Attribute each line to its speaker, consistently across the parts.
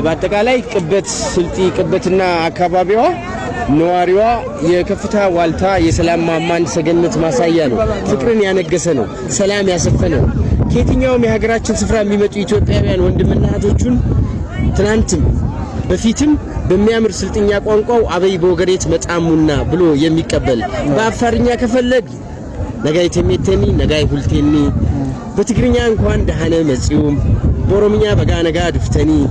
Speaker 1: በአጠቃላይ ቅበት ስልጢ ቅበትና አካባቢዋ ነዋሪዋ የከፍታ ዋልታ የሰላም ማማን ሰገነት ማሳያ ነው። ፍቅርን ያነገሰ ነው። ሰላም ያሰፈነ ነው። ከየትኛውም የሀገራችን ስፍራ የሚመጡ ኢትዮጵያውያን ወንድምና እህቶቹን ትናንትም በፊትም በሚያምር ስልጥኛ ቋንቋው አበይ በወገሬት መጣሙና ብሎ የሚቀበል፣ በአፋርኛ ከፈለግ ነጋይ ተሜቴኒ፣ ነጋይ ሁልቴኒ፣ በትግርኛ እንኳን ደህና መጺኡም፣ በኦሮምኛ baga nagaa dhuftanii፣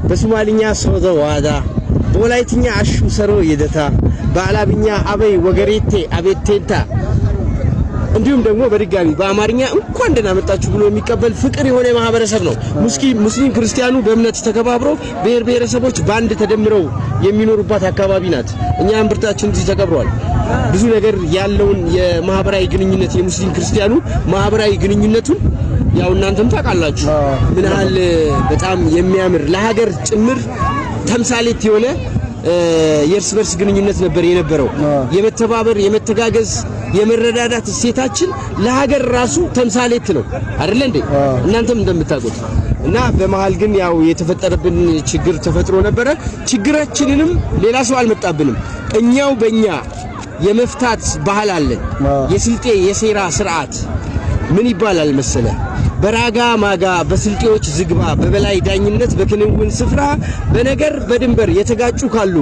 Speaker 1: በሶማሊኛ soo dhowaada፣ በወላይትኛ አሹ ሰሮ የደታ፣ በአላብኛ አበይ ወገሬቴ አቤቴንታ፣ እንዲሁም ደግሞ በድጋሚ በአማርኛ እንኳን ደህና መጣችሁ ብሎ የሚቀበል ፍቅር የሆነ ማህበረሰብ ነው። ሙስሊም ክርስቲያኑ በእምነት ተከባብሮ ብሔር ብሔረሰቦች በአንድ ተደምረው የሚኖሩባት አካባቢ ናት። እኛ እምብርታችን እዚህ ተቀብሯል። ብዙ ነገር ያለውን የማህበራዊ ግንኙነት፣ የሙስሊም ክርስቲያኑ ማህበራዊ ግንኙነቱን ያው እናንተም ታውቃላችሁ ምን ያህል በጣም የሚያምር ለሀገር ጭምር ተምሳሌት የሆነ የእርስ በርስ ግንኙነት ነበር የነበረው። የመተባበር፣ የመተጋገዝ፣ የመረዳዳት እሴታችን ለሀገር ራሱ ተምሳሌት ነው አይደለ እንዴ? እናንተም እንደምታውቁት። እና በመሃል ግን ያው የተፈጠረብን ችግር ተፈጥሮ ነበረ። ችግራችንንም ሌላ ሰው አልመጣብንም። እኛው በእኛ የመፍታት ባህል አለን። የስልጤ የሴራ ስርዓት ምን ይባላል መሰለ? በራጋ ማጋ በስልጤዎች ዝግባ በበላይ ዳኝነት በክንውን ስፍራ በነገር በድንበር የተጋጩ ካሉ